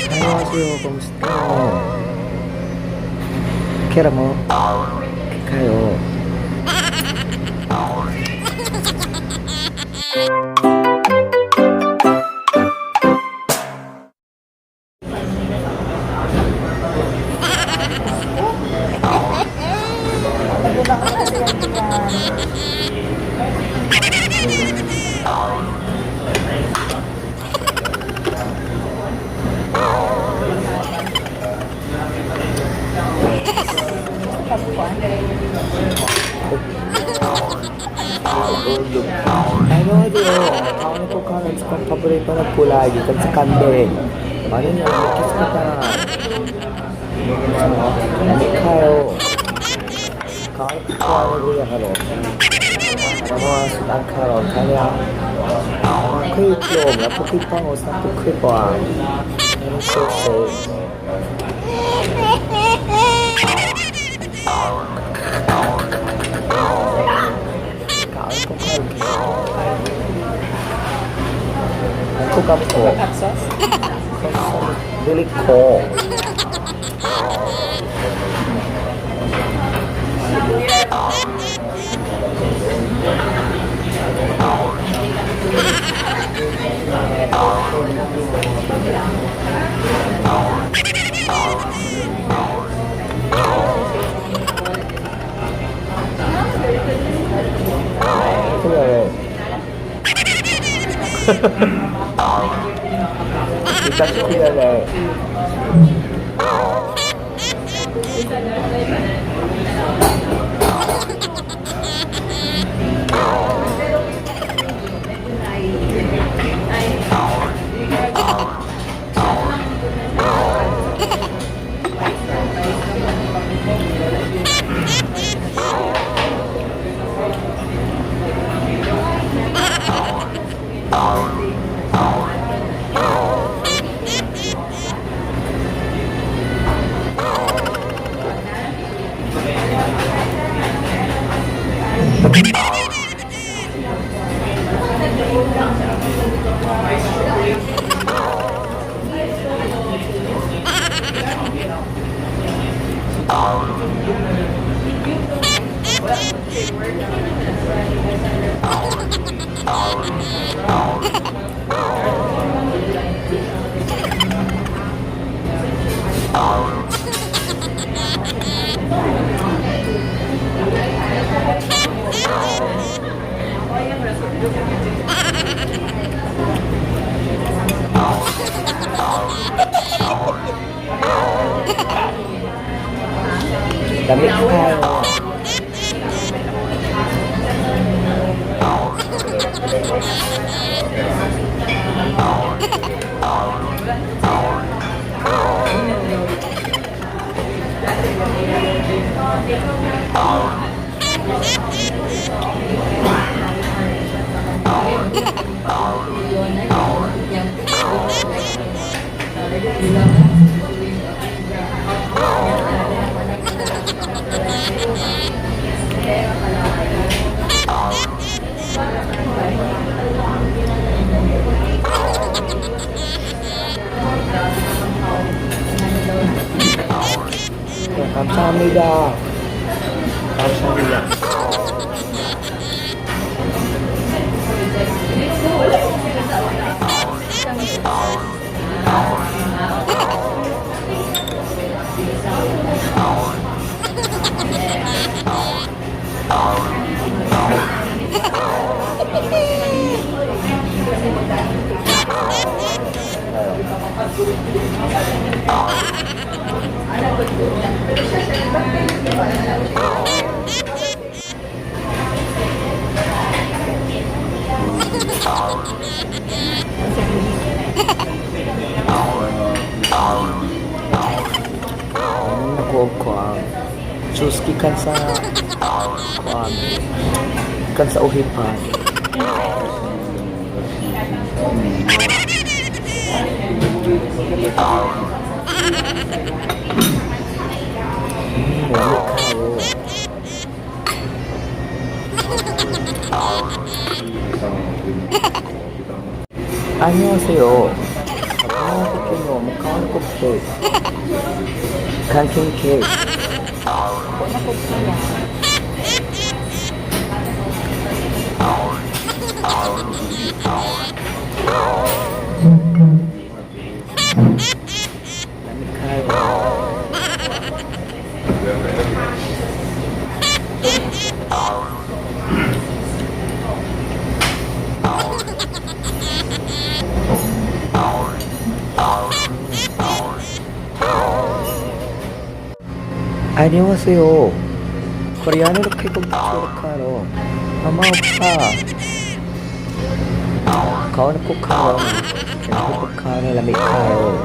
안녕하세요, kumusta? Kira mo? Kayo. 안녕하세요. Ako ko karon sa kong paborito na pula gikan sa Kande. Ano niya, kiss ka pa. Kayo. Kayo ko ano niya karon. Ano ang karon kanya. 可以做，不可以帮我上不可以吧？说谁？Cook up ko. Hot sauce? Dili ko. 그래. Kita kuya. Dami kayo. 감사합니다. 감사합니다. Nakuha ko ang juice gikan sa kuan gikan sa uhipan. 안녕하세요. Mukaon ko cake. Kanking cake. Ako na ko kaya. Lami kayo. 안녕하세요. Koreano kay kong karon. Mama, pa. Kaon ko karon. Kaon ko karon, lami kayo.